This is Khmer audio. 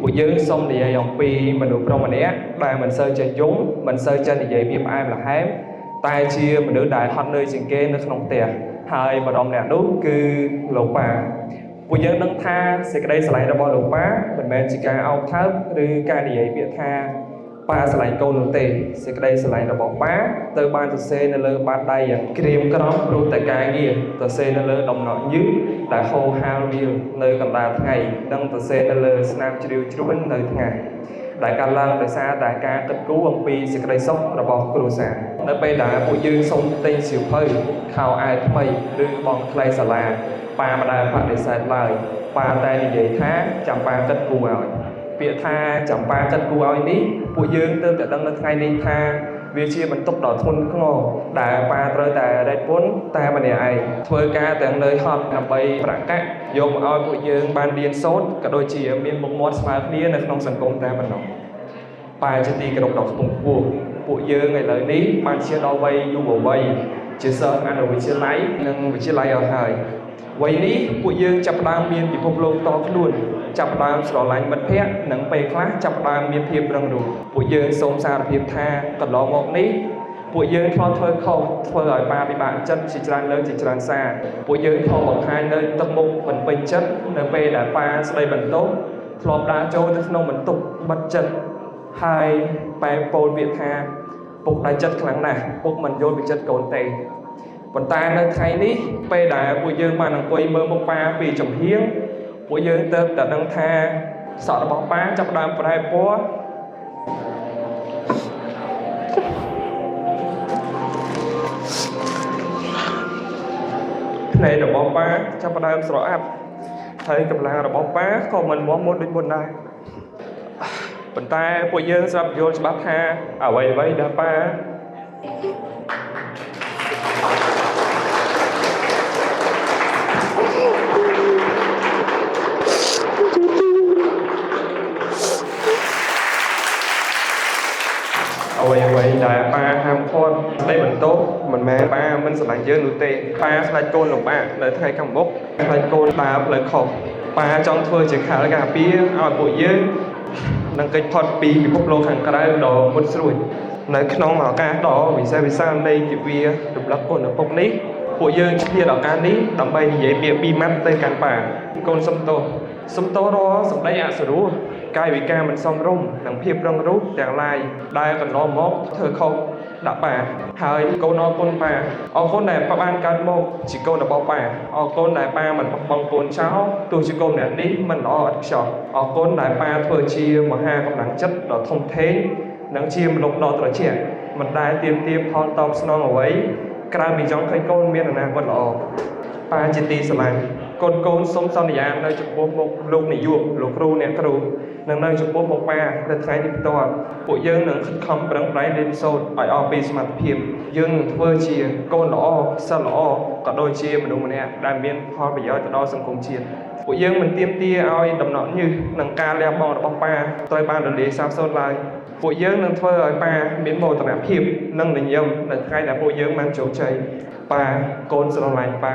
ពួកយើងសូមនិយាយអំពីមនុស្សប្រុសម្នាក់ដែលមិនសូវចេះយំមិនសូវចេះនិយាយពាក្យផ្អែមល្ហែមតែជាមនុស្សដែលហត់នឿយជាងគេនៅក្នុងផ្ទះហើយម្ដងម្នាក់នោះគឺលោកប៉ាពួកយើងដឹងថាសេចក្តីស្រឡាញ់របស់លោកប៉ាមិនមែនជាការអោបថើបឬការនិយាយពាក្យថាប៉ាស្រឡាញ់កូននោះទេសេចក្តីស្រឡាញ់របស់ប៉ាទៅបានសរសេរនៅលើបាតដៃយ៉ាងក្រៀមក្រំព្រោះតែការងារសរសេរនៅលើដំណក់ញើសដែលហូរហាលវាលនៅកណ្ដាលថ្ងៃនិងសរសេរនៅលើស្នាមជ្រាវជ្រួញនៅថ្ងៃដែលកើតឡើងដោយសារតែការគិតគូរអំពីសេចក្តីសុខរបស់គ្រួសារនៅពេលដែលពួកយើងសូមទិញសៀវភៅខោអាវថ្មីឬបង់ថ្លៃសាលាប៉ាមិនដែលបដិសេធឡើយប៉ាតែនិយាយថាចាំប៉ាគិតគូរឲ្យពាក្យថាចាំប៉ាគិតគូរឲ្យនេះពួកយើងទើបតែដឹងនៅថ្ងៃនេះថាវាជាបន្ទុកដ៏ធ្ងន់ធ្ងរដែលប៉ាត្រូវតែរែកពុនតែម្នាក់ឯងធ្វើការទាំងនឿយហត់ដើម្បីប្រាក់កាក់យកមកឲ្យពួកយើងបានរៀនសូត្រក៏ដូចជាមានមុខមាត់ស្មើគ្នានៅក្នុងសង្គមតែប៉ុណ្ណោះប៉ាជាទីគោរពដ៏ខ្ពង់ខ្ពស់ពួកយើងឥឡូវនេះបានជាដល់វ័យយុវវ័យជាសិស្សអនុវិទ្យាល័យនិងវិទ្យាល័យអស់ហើយវ័យនេះពួកយើងចាប់ផ្ដើមមានពិភពលោកតខ្លួនចាប់ផ្ដើមស្រឡាញ់មិត្តភ័ក្តិនិងពេលខ្លះចាប់ផ្ដើមមានភាពរឹងរូសពួកយើងសូមសារភាពថាកន្លងមកនេះពួកយើងធ្លាប់ធ្វើខុសធ្វើឲ្យប៉ាពិបាកចិត្តជាច្រើនលើកជាច្រើនសារពួកយើងធ្លាប់បង្ហាញនៅទឹកមុខមិនពេញចិត្តនៅពេលដែលប៉ាស្ដីបន្ទោសធ្លាប់ដើរចូលទៅក្នុងបន្ទប់បិទចិត្តហើយប៉ែពោលពាក្យថាពុកដាច់ចិត្តខ្លាំងណាស់ពុកមិនយល់ពីចិត្តកូនទេប៉ុន្តែនៅថ្ងៃនេះពេលដែលពួកយើងបានអង្គុយមើលមុខប៉ាពីចំហៀងពួកយើងទៅតែដឹងថាសក់របស់ប៉ាចាប់ផ្ដើមប្រែពណ៌ភ្នែករបស់ប៉ាចាប់ផ្ដើមស្រអាប់ហើយកម្លាំងរបស់ប៉ាក៏មិនមាំមួនដូចមុនដែរប៉ុន្តែពួកយើងស្រាប់យល់ច្បាស់ថាអ្វីៗដែលប៉ាអ្វីៗដែលប៉ាហាមឃាត់ស្ដីបន្ទោសមិនមែនប៉ាមិនស្រឡាញ់យើងនោះទេប៉ាខ្លាចកូនលំបាកនៅថ្ងៃខាងមុខខ្លាចកូនដើរផ្លូវខុសប៉ាចង់ធ្វើជាខែលការពារឲ្យពួកយើងនឹងគេចផុតពីពិភពលោកខាងក្រៅដ៏មុតស្រួចនៅក្នុងឱកាសដ៏វិសេសវិសាលនៃទិវារំលឹកគុណឪពុកនេះពួកយើងឆ្លៀតឱកាសនេះដើម្បីនិយាយពាក្យពីរម៉ាត់ទៅកាន់ប៉ាកូនសុំទោសសុំទោសរាល់សម្ដីអសុរោះកាយវិការមិនសមរម្យនិងភាពរឹងរូសទាំងឡាយដែលកន្លងមកធ្វើខុសដាក់ប៉ាហើយកូនអរគុណប៉ាអរគុណដែលប៉ាបានកើតមកជាកូនរបស់ប៉ាអរគុណដែលប៉ាមិនបោះបង់កូនចោលទោះជាកូនម្នាក់នេះមិនល្អឥតខ្ចោះអរគុណដែលប៉ាធ្វើជាមហាកម្លាំងចិត្តដ៏ធំធេងនិងជាមនុស្សដ៏ត្រជាក់មិនដែលទាមទារផលតបស្នងអ្វីក្រៅពីចង់ឃើញកូនមានអនាគតល្អប៉ាជាទីស្រឡាញ់កូនសូមសន្យានៅចំពោះមុខលោកនាយកលោកគ្រូអ្នកគ្រូនិងនៅចំពោះមុខប៉ានៅថ្ងៃនេះផ្ទាល់ពួកយើងនឹងខិតខំប្រឹងប្រែងរៀនសូត្រឲ្យអស់ពីសមត្ថភាពយើងនឹងធ្វើជាកូនល្អសិស្សល្អក៏ដូចជាមនុស្សម្នាក់ដែលមានផលប្រយោជន៍ទៅដល់សង្គមជាតិពួកយើងមិនទាមទារឲ្យដំណក់ញើសនិងការលះបង់របស់ប៉ាត្រូវបានរលាយសាបសូន្យឡើយពួកយើងនឹងធ្វើឲ្យប៉ាមានមោទនភាពនិងញញឹមនៅថ្ងៃដែលពួកយើងបានជោគជ័យប៉ាកូនស្រឡាញ់ប៉ា